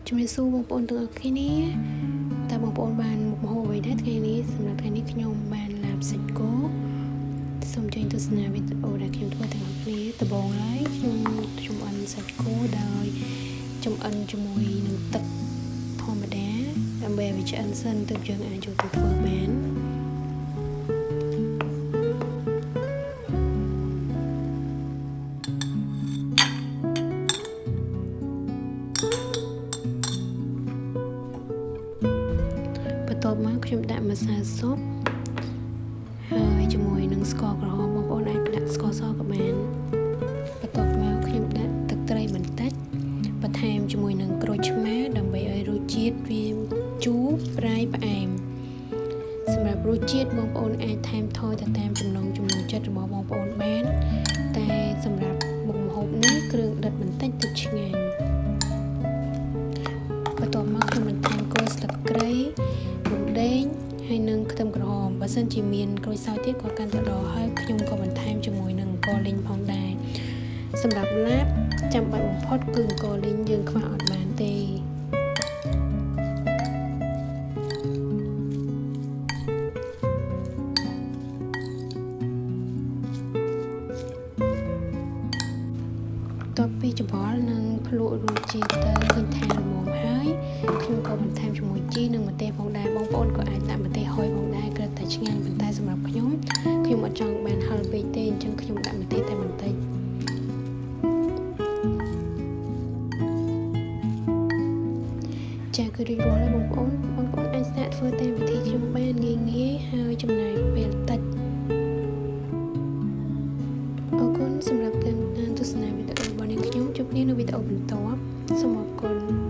ជំរាបសួរបងប្អូនទាំងអស់គ្នាតើបងប្អូនបានមុខម្ហូបអ្វីដែរថ្ងៃនេះសម្រាប់ថ្ងៃនេះខ្ញុំបានឡាបសាច់គោសូមជើញទស្សនាវីដេអូដែលខ្ញុំធ្វើទាំងអស់គ្នាដំបូងឡើយខ្ញុំខ្ញុំអិនសាច់គោដោយចំអិនជាមួយនឹងទឹកធម្មតាដើម្បីឲ្យវាឆ្អិនសិនទើបយើងអាចយកទៅធ្វើបានបន្ទាប់មកខ្ញុំដាក់ម្សៅស៊ុបហើយជាមួយនឹងស្ករក្រហមបងប្អូនអាចដាក់ស្ករសក៏បានបន្ទាប់មកខ្ញុំដាក់ទឹកត្រីបន្តិចបន្ថែមជាមួយនឹងក្រូចឆ្មាដើម្បីឲ្យរសជាតិវាជូរប្រៃផ្អែមសម្រាប់រសជាតិបងប្អូនអាចថែមថយទៅតាមចំណង់ចំណូលចិត្តរបស់បងប្អូនបានតែសម្រាប់មុខម្ហូបនេះគ្រឿងដិតបន្តិចទៅឆ្ងាញ់បន្ទាប់មកខ្ញុំបន្ថែមគល់ស្លឹកគ្រៃរំដេងហើយនឹងខ្ទឹមក្រហមបើសិនជាមានក្រូចសើចទៀតក៏កាន់តែល្អហើយខ្ញុំក៏បន្ថែមជាមួយនឹងអង្ករលីងផងដែរសម្រាប់ឡាបចាំបាច់បំផុតគឺអង្ករលីងយើងខ្វះអត់បានទេតបពីច្បល់និងភ្លក់រសជាតិទៅឃើញថាល្មមហើយខ្ញុំក៏បន្ថែមជាមួយជីនិងម្ទេសផងដែរបងប្អូនក៏អាចដាក់ម្ទេសហុយផងដែរគ្រាន់តែឆ្ងាញ់ប៉ុន្តែសម្រាប់ខ្ញុំខ្ញុំអត់ចង់បានហឹរពេកទេអញ្ចឹងខ្ញុំដាក់ម្ទេសតែបន្តិចចាគឺរួចរាល់ហើយបងប្អូនបងប្អូនអាចស្នាក់ធ្វើតាមវិធីខ្ញុំបានងាយងាយហើយចំណាយពេលតិចអរគុណសម្រាប់តាមដានទស្សនាវីដេអូរបស់នាងខ្ញុំជួបគ្នានៅវីដេអូបន្ទាប់សូមអរគុណ។